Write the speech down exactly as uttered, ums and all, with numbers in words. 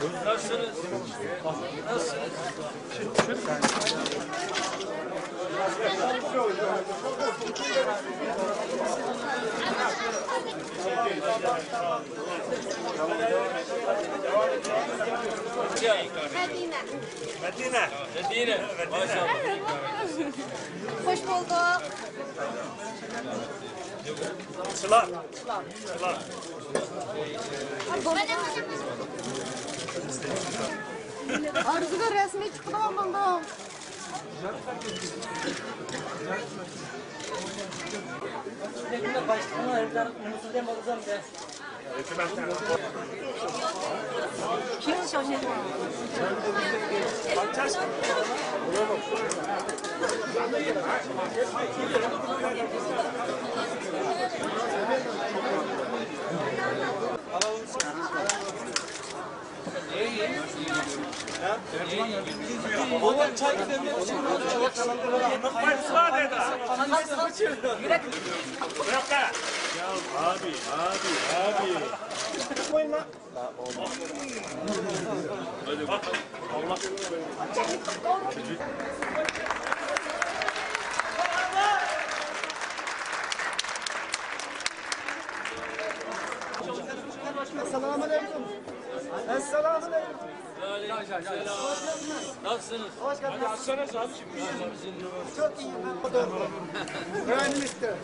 Nasılsınız? Nasılsınız? Medine. Medine. Medine. Maşallah. Hoş bulduk. Çınar. Çınar. Arzıga resmi çıkıp almadım. Abi, abi, abi. Esselamu aleyküm. Esselamu aleyküm. Nasılsınız? Hoş geldiniz. Çok iyi. Prime Minister.